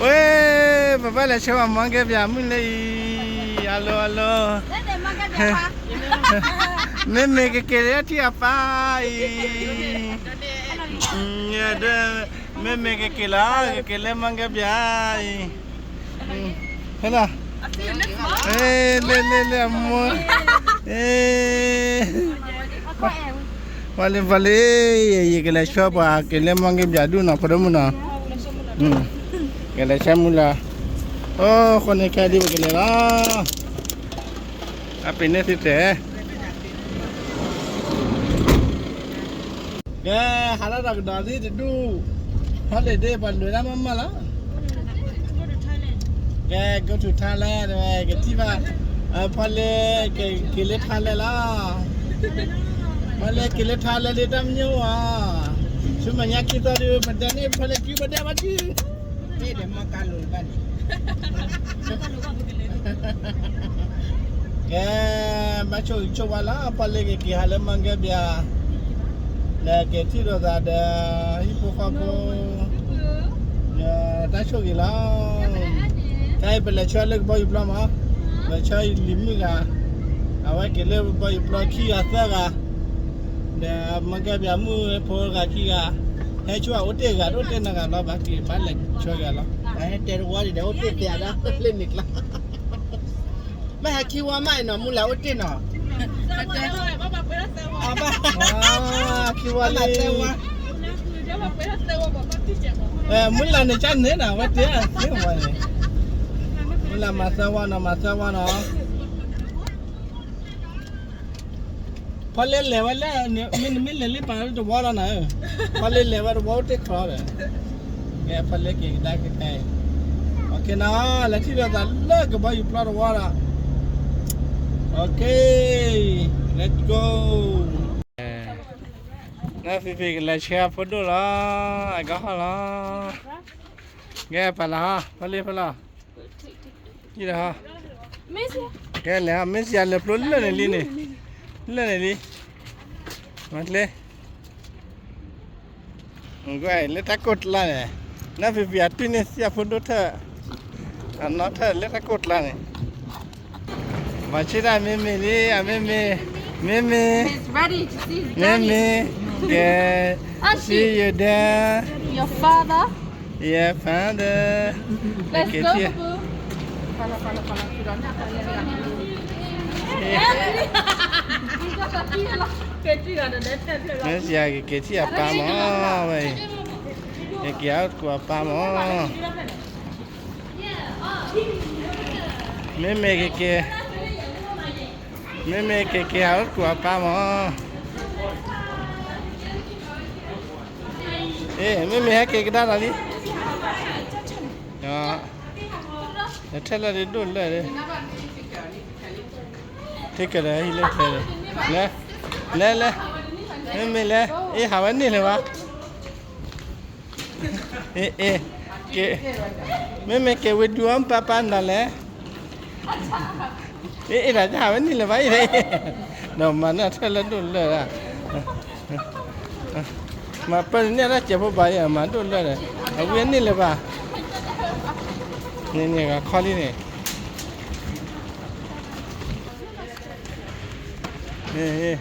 ဝဲ, ပဘၣ်လဲၤဆှၢဝဲမီကဲပၠးမုၢ်လၢအံၤ, အလိၤအလိၤ, မ့မ့ၢ်ကက့ၤလၢထံအပၢ်အံၤ, မ့မ့ၢ်ကက့ၤလီၤ, ကက့ၤလၢမီကဲပၠးအံၤ, ဟဲလီၤ, လၢလၢလၢအမိၢ်, ပှၤလံၤပှၤလံၤ, ယကလဲၤဆှၢပှၤက့ၤလၢမီကဲပၠးဒူၣ်နီၤ ဖိဒိၣ်မုၣ်နီၤ, ကလဲၤဆှၢမုၢ်လၢ်, အိၣ်ဃိန့ၣ်ခဲဒ်ပကလဲၤလီၤ, အပ့ၤန့ၣ်သုတဲ ကဲ, ဟးထီၣ်ဒီးကဒီးသ့ၣ်တဒူၣ်, holiday ပှၤလဲၤတၢ်မးမးလီၤ, ကဲ go to Thailand ဝဲ ကထံၣ်ဘၣ်, ဖီလ့ကက့ၤလၢ Thailand လီၤ, ဖီလ့က့ၤလၢ Thailand လၢတၢ်မညိၣ်ဧါ, ဆူမဲာ်ညါခံသီဒုး ပဒဲန့ၣ် ဖီလ့က့ၤပဒဲဘၣ်ဒုး မ့ၢ်ဒီးမီကါလိၤဘၣ်န့ၣ် ကဲ, ဘၣ်ဆိၣ်ဂ့ၤဆိၣ်ဝါလီၤ, ဖီလ့ကက့ၤဟးလၢမီကဲပၠး, ဒီးက့ၤထံၣ်လိာ်သးဒီး ဟံၣ်ဖိဃီဖိ, ဒီးတၢ်ဆိၣ်ဂ့ၤလီၤ, တၢ်အံၤပလဲၤဆှၢလၢကဘီယူၤပျီမး, ပဆှၢလံၤမုၣ်ဂၤ, အဝဲက့ၤလၢကဘီယူၤပျီခံဂၤသၢဂၤ, ဒီးမီကဲပၠးမုၣ်ဖိဂၤခံဂၤ, ဟဲဆိအအိၣ်တ့ၢ်ဂၤတအိၣ်တ့ၢ်နီတဂၤလီၤ, ဘၣ်က့ၤဘၣ်လဲၤဆှၢဂၤလီၤ, ဟဲတဲတဝီဒံးဒီးအိၣ်တ့ၢ်သ့ဒၣ်လၢန့ၣ်ကျါ မ့ၢ်ဟဲခံဝီမးနီၤ မုၢ်လၢ်အိၣ်တ့ၢ်နီၤ, ခံဝီလံ, မုၢ်လၢ်န့ၣ်ကန့ၣ်နီၤ ဝဲတဲသ့ဝဲန့ၣ်, မုၢ်လၢ်မၤသၢဝီနီၤ မၤသၢဝီနီၤ ဖီလ့လဲၤဝဲလၢ, မ့တမ့ၢ်လဲၤလၢပာ်တဝီလီၤနၤ, ဖီလ့လဲၤဝဲတဝီအိၣ်တ့ၢ်ချီဒီး, ကဲဖီလ့က့ၤကဒါက့ၤခဲအံၤ, လဲၤထံၣ်လိာ်သးလၢကဘီယူၤပျီတဝီဒီး, okay, let's go, နီၢ်ဖံဖံကလဲၤဆှၢဖိဒိၣ်လီၤ, အကဟီၣ်လီၤ, ကဲပာ်လီၤဟီၣ် ဖီလ့ဖီလီၤ ယံၤလီၤဟီၣ်, ကဲလဲၤဟီၣ် မ့ၢ်စယၤလဲၤဖျိလၢာ်န့ၣ်လံန့ၣ်, လၢာ်န့ၣ်လံ, မၤကျဲ, လၢတၢ်ကိၢ်ကျါန့ၣ်, နီၢ်ဖံဖံအတွံၢ်န့ၢ်စယၤဖိဒိၣ်ထၢၣ်, အနီၢ်ထၢၣ်လၢတၢ်ကိၢ်ကျါန့ၣ်, ပှၤဆ့တၢ်မ့မ့ၢ်လံ, အမ့မ့ၢ်, မ့မ့ၢ်, မ့မ့ၢ်, ကဲ, see you there, your father, your father, က့ၤထံၣ် မ့ၢ်စယၤကက့ၤထံၣ်အပၢ်မး, ဝဲအံၤ, ကက့ၤဟးအိၣ်သကိးအပၢ်မး, မ့မ့ၢ်ကက့ၤ, မ့မ့ၢ်ကက့ၤဟးအိၣ်သကိးအပၢ်မး, အ့ မ့မ့ၢ်ဟဲက့ၤကဒါလီၤလံ ထဲလၢဒ်ဒိၣ်လၢာ်, ထဲကဒီးဟံးလၢထဲ, လဲၤ, လဲၤလဲၤ, မ့မ့ၢ်လဲၤ, အ့ ဟးဝဲန့ၢ်လၢၤဘၣ်, အ့ အ့, မ့မ့ၢ်က့ၤဝံၤဒုးအီၣ်ပၢ်ပၢ်နၤလဲၣ်, အ့ အ့ တၢ်ဟးဝဲန့ၢ်လၢၤဘၣ်အံၤ, ဒီးမၤန့ၢ်ထဲလၢဒိၣ်လၢာ်ဒၣ် မၤပၢၢ်န့ၢ်တၢ်စဲးဖိဘၣ်အံၤ မၤဒိၣ်လၢာ်ဒီး အဝံၤန့ၢ်လၢၤဘၣ်, န့ၣ်န့ၣ်ဂၤခီလံန့ၣ်,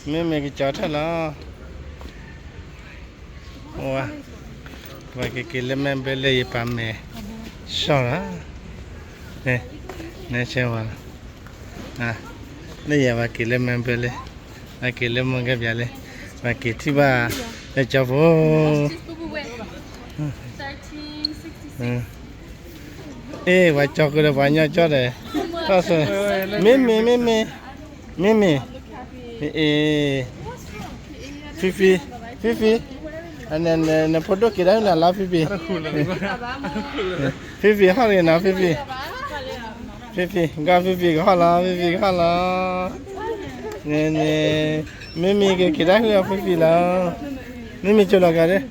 မ့မ့ၢ်ကကၠီထၢၣ်လီၤ, ဝဲ, ပှၤကက့ၤလၢမဲဘဲလၢယပာ်မဲာ်, စီၣ်လီၤ, နဲဆဲဝဲလီၤ, လၢယၤပှၤက့ၤလၢမဲဘဲလၢ, ပှၤက့ၤလၢမီကဲပၠးလၢ, ပှၤက့ၤထံၣ်ဘၣ်, လၢကၠီဖိ အ့ ပှၤကၠီဃုာ်ဒီးပှၤကညီကၠီဒီး, မ့မ့ၢ်, မ့မ့ၢ်, မ့မ့ၢ်, အ့, ဖံဖံ, ဖံဖံ, နဖိဒိၣ်က့ၤတၢ်နၤလီၤ ဖံဖံ, ဖံဖံဟီၣ်တဂ့ၤနီၤ ဖံဖံ, ဖံဖံ, ကဖံဖံကဟီၣ်လီၤ ဖံဖံကဟီၣ်လီၤ, န့ၣ်န့ၣ်, မ့မ့ၢ်ကက့ၤတၢ်ဃုာ်အီၤ ဖံဖံလီၤ, မ့မ့ၢ်ကၠီလီၤကဒီး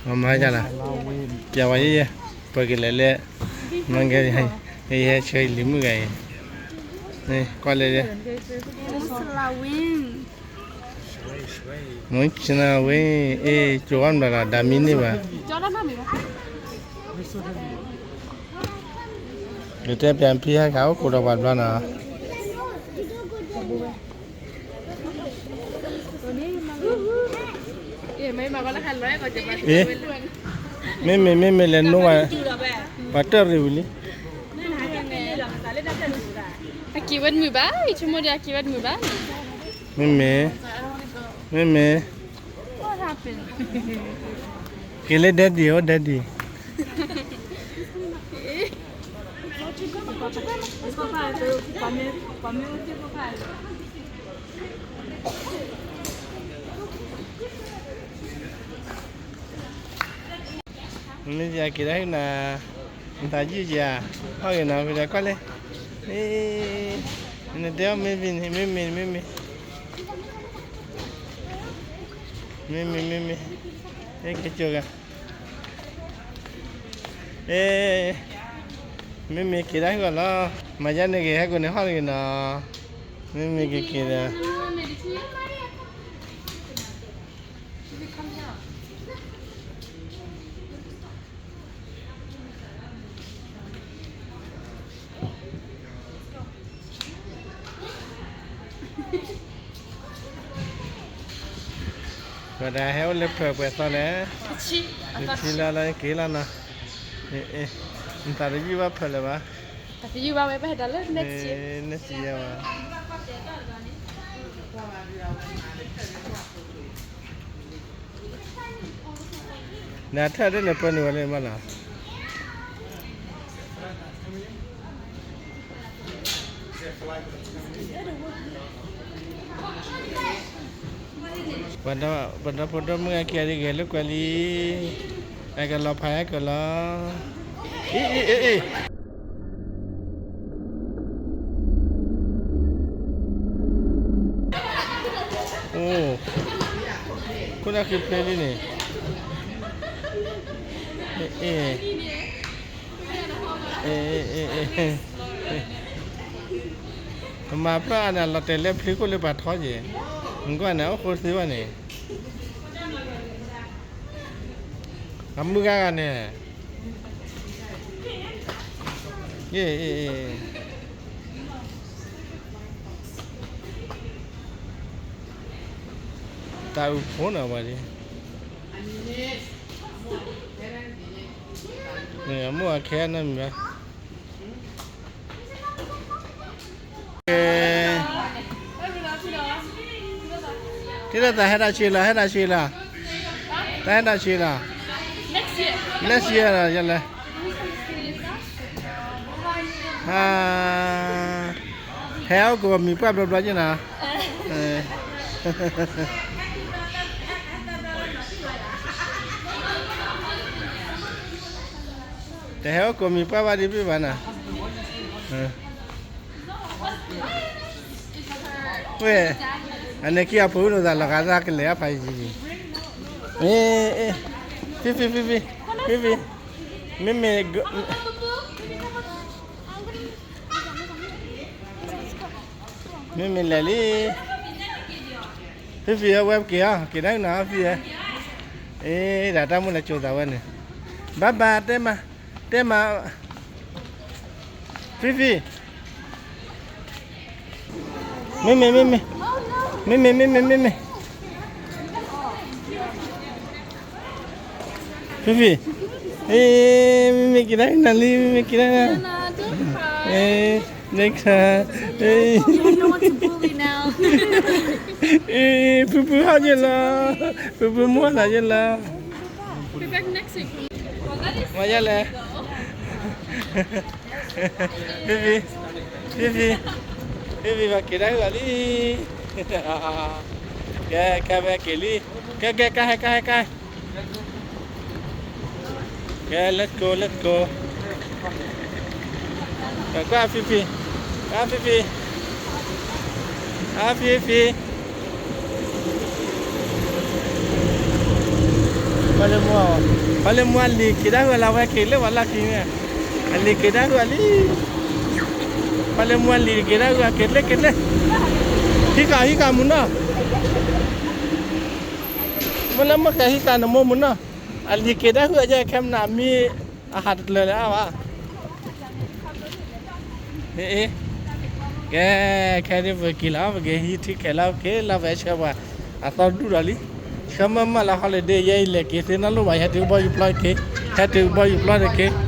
မၤမၤယၤလီၤ, ပျဲဝဲယဲယဲ, ပကလဲၤလၢ, မ့ၢ်ကဲ, ယဟဲဆှၢယလံၤမုၣ်ဂၤအံၤ, ကွၢ်လဲၣ်, မုၢ်ဆလၢဝ့ၢ်, မုၢ်ဆလၢဝ့ၢ်, အ့ၣ် ကၠိဝဲမတၤလီၤ ဒၣ်မံန့ၢ်ဘၣ်, ယတဲပၠးဖံဟဲခးအိၣ်ကိးဒီးပှၤတဘျီနီၤ. မ့မ့ၢ် မ့မ့ၢ်လဲၤနိဝဲ, ပှၤတၢၢ်ရံၣ်ဝံၤလံ. အက့ၤဝဲတမုာ်ဘၣ်, ယဆိကမိၣ်ဒီးအက့ၤဝဲတမုာ်ဘၣ်. မ့မ့ၢ်, မ့မ့ၢ်, က့ၤလၢ daddy အိၣ် daddy. မ့ၢ်ယက့ၤဒၣ်ဟံၣ်နၤ, နသးယုၢ်ယၤ, ဟီၣ်ဂ့ၤနီၤ ဖဲဒီးကွၢ်လဲၣ်, နတဲအီၤ မ့မ့ၢ်န့ၣ် မ့မ့ၢ် မ့မ့ၢ်, မ့မ့ၢ် မ့မ့ၢ်, ဟဲက့ၤကၠိဂၤ, မ့မ့ၢ်က့ၤဒၣ်ဟံၣ်အီၤလီၤ, မၤယါန့ၣ်ဂ့ၤ ဟဲကိးန့ၣ်ဟီၣ်တဂ့ၤနီၤ, မ့မ့ၢ်က့ၤက့ၤဒီး ပှၤဒၣ်ဟဲအိၣ်လၢဖၢပှဲၤသီလဲၣ်, တဆံလၢလၢက့ၤလီၤနီၤ, နသးတယုၢ်ဘၣ်ဖၢလၢၤဘၣ်, နသးယုၢ်ဘၣ်ဝဲ ပဟဲတၢ်လၢ next year, next year ဘၣ်. နထၢၣ်ဒ်န့ၣ်ပၢနုာ်ဝဲလၢမးလီၤ. ပှၤဒီဖိဒီမုၣ်အခံဂၤဒ်ဂဲၤလိာ်ကွဲလံ, အကလီၤဖးဟဲကလီၤ, အ့ၣ် အ့ၣ် အ့ၣ် အ့ၣ် အိၣ်, ခိၣ်နၢ်ဃံဖျ့လံန့ၣ်, အ့ၣ်, အ့ၣ်, ပမၤဖျၢၣ်အါန့ၣ် လီၤတဲာ်လၢဖျ့ခိၣ်လၢပှၤထီက့ၤ, နကွၢ်န့ၣ် အိၣ်ဃိသ့ဘၣ်န့ၣ်, အမုၢ်ဂၤဂၤန့ၣ် တၢ်အုးဖိနီၤဝဲဒၣ်, အမိၢ်အခဲနီတမံၤဘၣ်. ထံၣ်လၢတၢ်ဟဲတၢ်ဆံးလီၤ ဟဲတၢ်ဆံးလီၤ, တၢ်ဟဲတၢ်ဆံးလီၤ, next year လီၤ ယလဲၤ, ဟဲအိၣ်ကိးမံၤပှၢ်ဘျီဘျီက့နီၤ, တဟဲအိၣ်ကိးမံၤပှၢ်ဘၣ်ဒ်ဘ့ၣ်ဘၣ်နီၤ. ဝဲ, အန့ၣ်ခံအဖိအုၣ်လိာ်သးလီၤဂာ်သးကလဲၤအဖးယံၤယံၤ, အ့ၣ်, ဖံဖံ ဖံဖံ, ဖံဖံ, မ့မ့ၢ် မ့မ့ၢ်လဲၤလံ, ဖံဖံ အဝဲက့ၤအီၤ က့ၤဒၣ်နၤဖံဧၢ, အ့ၣ် ဒၣ်တၢ်မုၣ်လၢကၠိသးဝဲန့ၣ်, ဘၣ်ဘၣ် တဲမး, တဲမး, ဖံဖံ မ့မ့ၢ် မ့မ့ၢ်, မ့မ့ၢ် မ့မ့ၢ် မ့မ့ၢ်, ဖံဖံ, အ့ၣ်, မ့မ့ၢ်က့ၤဒၣ်နၤလံ မ့မ့ၢ်က့ၤဒၣ်နၤ, အ့ၣ်, နခါ, အ့ၣ်, အ့ၣ် ဖုဖုဟီၣ်ယဲၢ်လီၤ, ဖုဖုမုၢ်ဟီၣ်သးယဲၢ်လီၤ, မၤယဲၢ်လဲၣ်. ဖံဖံ, ဖံဖံ, ဖံဖံ ပက့ၤဒၣ်ဃုာ်လံ, ကဲ ကဲ ပက့ၤလံ, ကဲ ကဲ ကဲ ဟဲ ကဲ ဟဲ ကဲ, ကဲ let's go, let's go, ကွၢ်ဖံဖံ, ကွၢ်ဖံဖံ, အဖံဖံ ပှၤလၢမူ, ပှၤလၢမူအလံၤက့ၤဒၣ်ဃုာ်လီၤ ဝဲက့ၤလၢပှၤလီၢ်ခံန့ၣ်, အလံၤက့ၤဒၣ်ဃုာ်လံ. ပှၤလၢမူအလံၤတက့ၤဒၣ်ဂုာ်အက့ၤလ့က့ၤလ့, ဟံးဃာ်ဟံးဃာ်မုၢ်နီၢ်, မ့ၢ်လၢမ့ၢ်ဃဲဟံးဃာ်နမိၢ်မုၢ်နီၢ်, အလံၤက့ၤဒၣ်ဂုာ်အကဲခဲမနၤမံ, အဟးတကျၢၤလၢအါဘၣ်, အ့ ကဲ, ခဲဒ်ပက့ၤလီၤ ပကဟံး ticket လီၤ ပက့ၤလီၤ ပဟဲဆှၢပှၤ, အသီဒူၣ်ဒီးလံ, ဆှၢမုၢ်မုၢ်လၢ holiday ယဲအံၤလဲၤက့ၤသ့နီတလိၣ်ဘၣ် ဟဲတုၤကဘီယူၤပျီတက့ၤ, ဟဲတုၤကဘီယူၤပျီတက့ၤ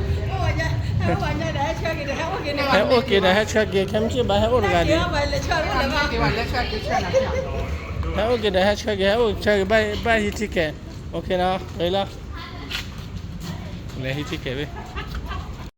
ဟဲအိၣ်က့ၤဒီးဟဲဆှၢက့ၤ ခဲမုၢ်ဆ့ၣ်ဘၣ် ဟဲအိၣ်တဂၤဒံး, ဟဲအိၣ်က့ၤဒီးဟဲဆှၢက့ၤ ဟဲအိၣ်ဆှၢက့ၤ ဘၣ်ဟံး ticket, လီၤ, လဲၤဟံး ticket